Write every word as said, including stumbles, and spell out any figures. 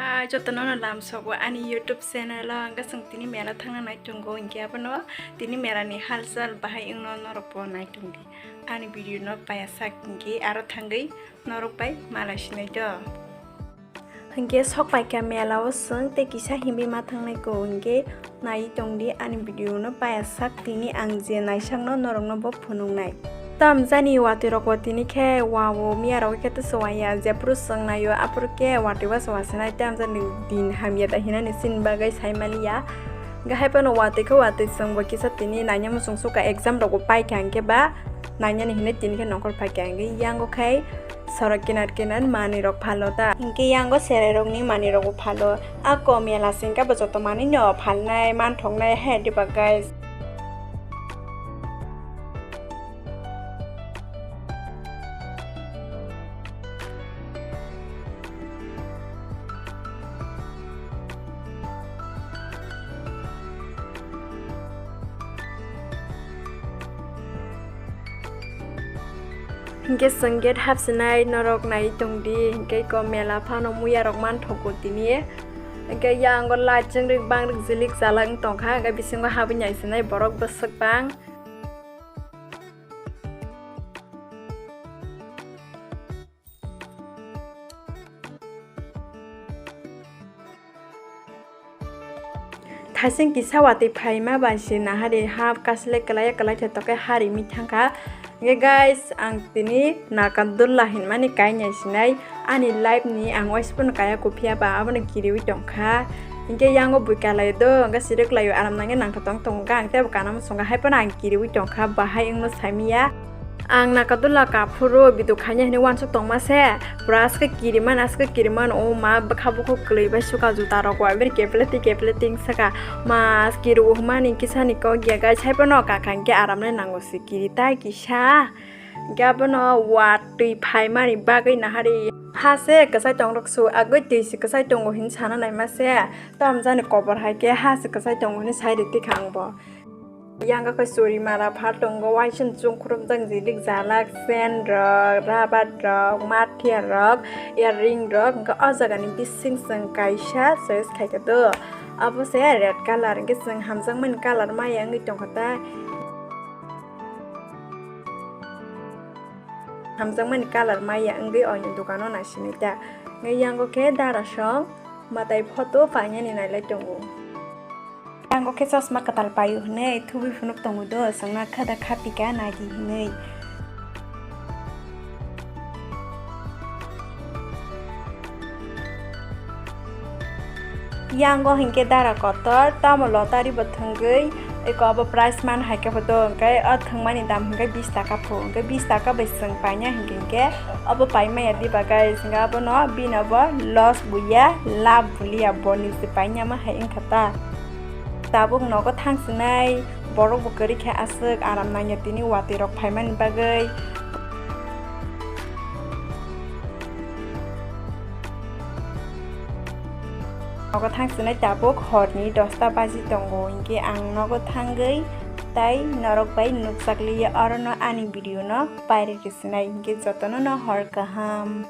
Hai, jotono no lamsogo ani YouTube channel o, hwnkhe chwng tini mela thangna nai tongo, hwnkhe abono tini mela ni halchal bahai wngno norok bo nai tongdi. Ani video no paya sak hwnkhe aro thangwi norok bai malai sinai do. Hwnkhe sok paikha mela o chwng tei kisa himwi ma thangnai ko, hwnkhe nai tongdi ani video no paya sak, tini ang je naisakno norokno bo phunuknai. Tamjani watwi rok bo tini khe wa o miya rok khe to swaya, jephuru chwng naio aphuru khe watwi bo swaswnai, tamjani din hamya da hinani chini bagwi sai maliya. Hwnkhe hai phano watwi khe watwi chwng bo kisa tini naina muchung suka exam rok bo paikha hwnkhe ba nainani hinwi tini khe nongkhor phaikha hwnkhe yango khai sorok kinar kinar manwi rok phalo ta. Hwnkhe yango cherai rokni manwi rok bo phalo. A kom ya lasing khe bo joto manwi no phalnai, manthoknai, hai diba guys. Hwnkhe chwng gate hapsinai norok nai tongdi, hwnkhe ko mela phano muya rok manthogo tini. Hwnkhe yango light chwngrik bangrik jilik jalak wng tongkha, hwnkhe bisingo habwi naisinai borok bwswk bang. Thaising kisa watwi phaima bai se nahari ha kasle kwlaiya kwlaitha toke harimi thangkha. Hwnkhe guys, ang tini Nagadolla hinmani kainai sinai ani life ni ang waisa phano kaya kuphiya ba abono kiriwi tongkha. Hwnkhe yango bui kalai do, hwnkhe sirwk laio aram nangya nangthotok tongkha, ang teibo kana muchungo hai phano ang kiriwi tongkha, bahai wngno saimiya. Ang Nagadolla kaphuru video khaina hinwi uansuk tongma se, pura aske kiriman, aske kiriman, o ma bwkha bukhuk kwlwi bai suka juta rok wa beri keple ti keple ting saka, ma kiriwo hwnmani kisani kok ya guys, hai phano kakha hwnkhe aram le nango se kiri tai kisa, hwnkhe abono watwi phaimani bagwi nahari ha se kwchai tongrok su agwi twi se kwchai tongo hinwi sana naima se, tamjani kobor hai khe ha se kwchai tongo hinwi sai rwtwi kha ang bo. Yang khe churi mala phal tongo, waising chwng khurupjak jilik jalak, chain rok, rabar rok, mathiya rok, earring rok, hwnkhe o jaga ni bising chwng kaisa choice khaikha do. Abo se red colour, hwnkhe chwng hamjakmani colour maya wngwi tongkha ta. Hamjakmani colour maya wngwi oini dukano naisinai ta. Hwnkhe yango khe dara song mwtai photo painani nailai tongo. Yango khe chosma kwtal paio hwnwi thubui phunuk tongo do, chwngno kha da kha pika nadi hwnwi. Yango hinkhe dara kotor, tamo lotari bo thwngwi, eko abo price man hai khe photo, hwnkhe o thwngmani dam hinkhe bis taka pho, hwnkhe bis taka bai chwng paina hinkhe, hinkhe obo paimaya diba guys, hwnkhe abono bini obo loss buya, lab buliya, boni se painama hai wngkha ta. Tabuk nogo thangsinai borok bo kwrwi khe aswk aram nangya tini watwi rok phaimani bagwi. Nogo thangsinai tabuk horni dosta baji tongo, hinkhe ang nogo thangwi tai norok bai nukjakliya, orono ani video no pairwi rwsinai, hinkhe jotono no hor kaham.